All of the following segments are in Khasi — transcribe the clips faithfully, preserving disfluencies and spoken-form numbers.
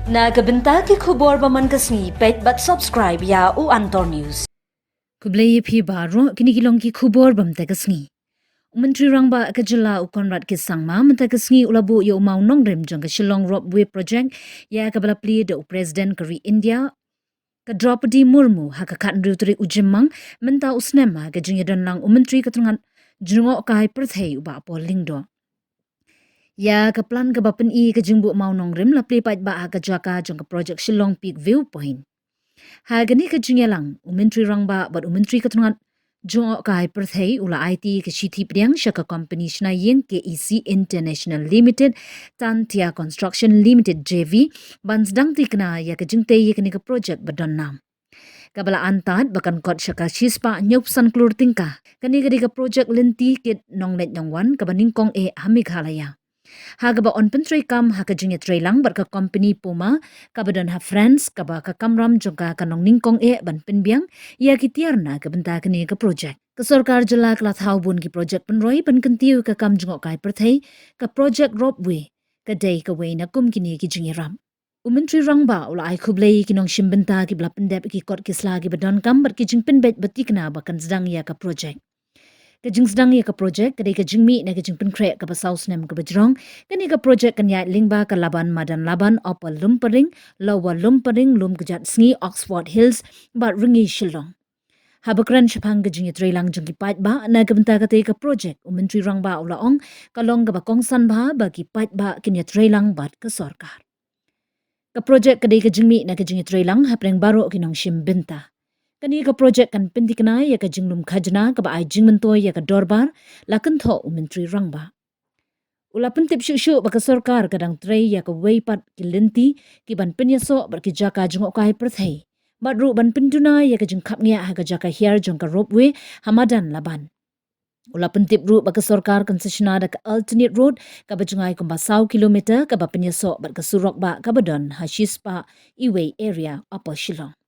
Na ka bynta ki khubor ba man ka sngi, peit bad subscribe ïa u Antor News. Khublei ïa phi baroh, kine ki long ki khubor ba mynta ka sngi. U Myntri Rangbah ka jylla u Conrad K Sangma mynta ka sngi u la buh ïa u mawnongrim jong ka Shillong Ropeway Project, ïa kaba la plie da u President ka ri India ka Droupadi Murmu ha ka khathynriew tarik u Jymmang mynta u snem ha ka jingïadon lang u Myntri ka tnat jngohkai pyrthei u Bah Paul Lyngdoh. Ïa ka plan kaba pyni ka jingbuh mawnongrim la plie paidbah ha ka jaka jong ka project Shillong Peak View Point. Ha kane ka jingïalang, u Myntri Rangbah bad u Myntri ka tnat jngohkai pyrthei u la aiti ka shithi pdiang sha ka kompani shna ïing K E C International Limited, Tantia Construction Limited J V, ban sdang tikna ïa ka jingtei ïa kane ka project ba don nam. Kaba la antad ba kan kot sha ka shispah hynñiewphew san klur tyngka. Kane ka dei ka project lynti kit nongleit nongwan kaba nyngkong eh ha Meghalaya. Ha kaba yn pyntreikam ha ka jingïatreilang bad ka kompani Puma kaba don ha France, kaba ka kamram jong ka ka nongnyngkong eh ban pynbiang ïa ki tiar na ka bynta kane ka project. Ka sorkar jylla ka la thaw bun ki project pynroi ban kyntiew ka kam jngohkai pyrthei, ka project ropeway ka dei kawei na kum kine ki jingïarap. U Myntri Rangbah u la ai khublei ïa ki nongshim bynta kiba la pyndep ïa ki kot ki sla kiba donkam bad ki jingpynbeit ba tikna ba kan sdang ïa ka project. Ka jingsdang ïa ka project ka dei ka jingmih na ka jingpynkhreh kaba saw snem kaba jrong. Kane ka project kan ïaid lyngba ka Laban Madan Laban, Upper Lumparing, Lower Lumparing, Lum Kjat Sngi, Oxford Hills bad Ryngi Shillong. Haba kren shaphang ka jingïatreilang jong ki paidbah na ka bynta katei ka project, u Myntri Rangbah u la ong ka long kaba kongsan bha ba ki paidbah kin ïatreilang bad ka sorkar. Ka project ka dei ka jingmih na ka jingïatreilang hapdeng baroh ki nongshim bynta. Kane ka project kan pyntikna ïa ka jinglum khajna kaba ai jingmyntoi ïa ka dorbar, la kynthoh u Myntri Rangbah. U la pyntip shuh shuh ba ka sorkar ka dang trei ïa kawei pat ki lynti ki ban pynïasoh bad ki jaka jngohkai pyrthei, bad ruh ban pynduna ïa ka jingkhapngiah ha ka jaka hiar jong ka ropeway ha Madan Laban. U la pyntip ruh ba ka sorkar kan sa shna da ka alternate road kaba jngai kumba saw kilometer kaba pynïasoh bad ka surok bah kaba don ha shispah Iwei area, Upper Shillong.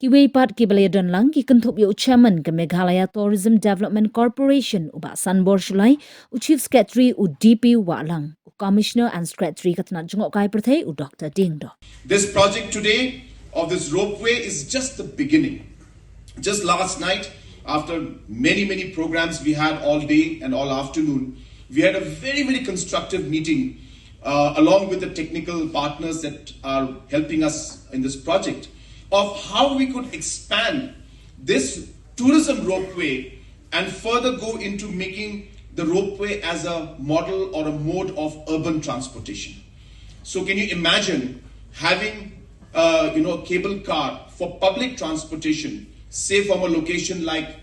Kiwei pat kiba la ïadon lang ki kynthup ïa u Chairman ka Meghalaya Tourism Development Corporation u Bah Sanbor Shullai, u Chief Secretary u D P Wahlang, u Commissioner and Secretary ka tnat jngohkai pyrthei u Doctor Dieng Doh. This project today of this ropeway is just the beginning. Just last night, after many, many programs we had all day and all afternoon, we had a very, very constructive meeting, uh, along with the technical partners that are helping us in this project, of how we could expand this tourism ropeway and further go into making the ropeway as a model or a mode of urban transportation. So can you imagine having, uh, you know, a cable car for public transportation, say from a location like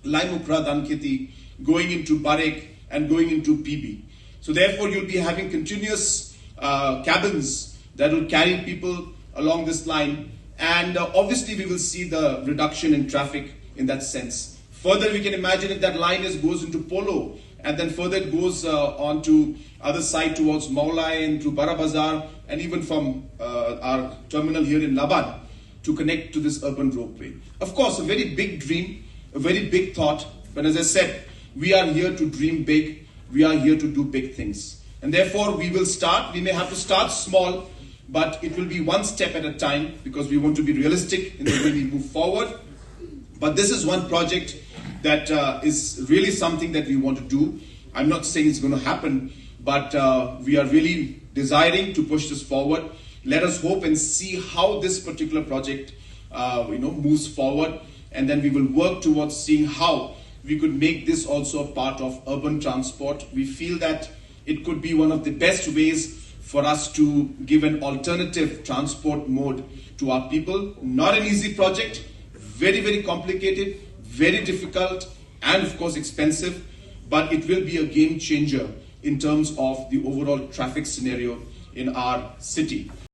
Laimukhra Dhankheti, going into Barek and going into P B? So therefore, you'll be having continuous, uh, cabins that will carry people along this line. And, uh, obviously, we will see the reduction in traffic in that sense. Further, we can imagine if that line is, goes into Polo, and then further it goes, uh, on to other side towards Mawlai and to Bara Bazar, and even from, uh, our terminal here in Laban to connect to this urban ropeway. Of course, a very big dream, a very big thought, but as I said, we are here to dream big, we are here to do big things. And therefore, we will start, we may have to start small, but it will be one step at a time because we want to be realistic in the way we move forward. But this is one project that, uh, is really something that we want to do. I'm not saying it's going to happen, but, uh, we are really desiring to push this forward. Let us hope and see how this particular project, uh, you know, moves forward, and then we will work towards seeing how we could make this also a part of urban transport. We feel that it could be one of the best ways for us to give an alternative transport mode to our people. Not an easy project, very, very complicated, very difficult, and of course expensive, but it will be a game changer in terms of the overall traffic scenario in our city.